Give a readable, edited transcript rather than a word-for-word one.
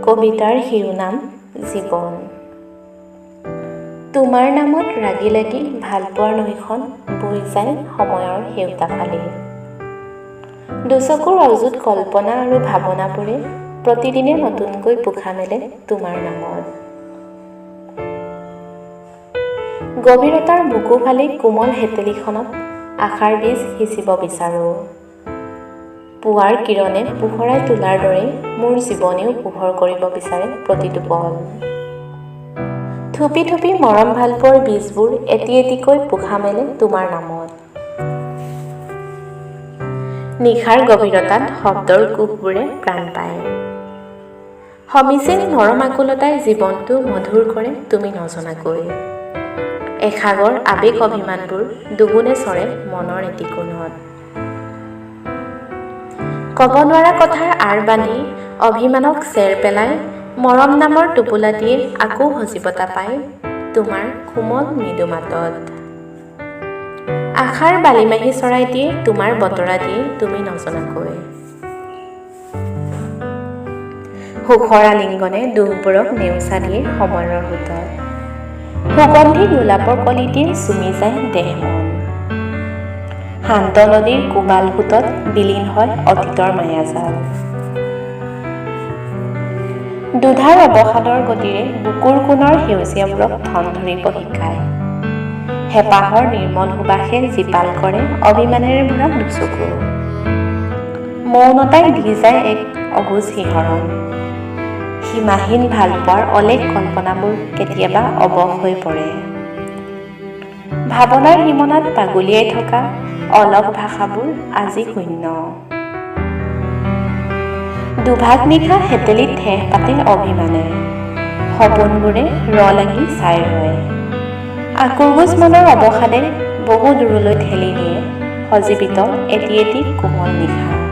কবিতাৰ শিৰোনাম জীৱন। তোমাৰ নামত ৰাগি লাগি ভালপোৱাৰ নৈখন বৈ যায় সময়ৰ সেউতা ফালি। দুচকুৰ অযুত কল্পনা আৰু ভাৱনাবোৰে প্ৰতিদিনে নতুনকৈ পোখা মেলে তোমাৰ নামত। গভীৰতাৰ বুকু ফালি কোমল শেতেলিখনত আশাৰ বীজ সিঁচিব বিচাৰোঁ। পুৱাৰ কিৰণে পোহৰাই তোলাৰ দৰে মোৰ জীৱনেও পোহৰ কৰিব বিচাৰে প্ৰতিটো পল। থুপি থুপি মৰম ভালপোৱাৰ বীজবোৰ এটি এটিকৈ পোখা মেলে তোমাৰ নামত। নিশাৰ গভীৰতাত শব্দৰ কোষবোৰে প্ৰাণ পায়। সমীচীন মৰম আকুলতাই জীৱনটো মধুৰ কৰে তুমি নজনাকৈ। এসাগৰ আৱেগ অভিমানবোৰ দুগুণে চৰে মনৰ এটি কোণত। ক'ব নোৱাৰা কথাৰ আঁৰ বান্ধি অভিমানক চেৰ পেলাই মৰম নামৰ টোপোলাটিয়ে আকৌ সজীৱতা পায় তোমাৰ কোমল মৃদু মাতত। আশাৰ বালিমাহী চৰাইটিয়ে তোমাৰ বতৰা দিয়ে তুমি নজনাকৈ। সুখৰ আলিংগনে দুখবোৰক নেওচা দিয়ে সময়ৰ সোঁতত। সুগন্ধি গোলাপৰ কলিটিয়ে চুমি যায় দেহ মন। শান্ত নদীৰ কোবাল সোঁতত বিলীন হয় অতীতৰ মায়াজাল। দুধাৰ অৱসাদৰ গতিৰে বুকুৰ কোণৰ সেউজীয়াবোৰক ঠন ধৰিব শিকায়। হেঁপাহৰ নিৰ্মল সুবাসে জীপাল কৰে অভিমানেৰে ভৰা দুচকু। মৌনতাই দি যায় এক অবুজ শিহৰণ। সীমাহীন ভালপোৱাৰ অলেখ কল্পনাবোৰ কেতিয়াবা অৱশ হৈ পৰে। ভাৱনাৰ সীমনাত পাগুলিয়াই থকা অলস ভাষাবোৰ আজি শূন্য। দুভাগ নিশা শেতেলিত ঠেহ পাতে অভিমানে। সপোনবোৰে ৰ লাগি চাই ৰয়। আকুৰগোজ মনৰ অৱসাদে বহু দূৰলৈ ঠেলি নিয়ে সজীৱিত এটি এটি কোমল নিশা।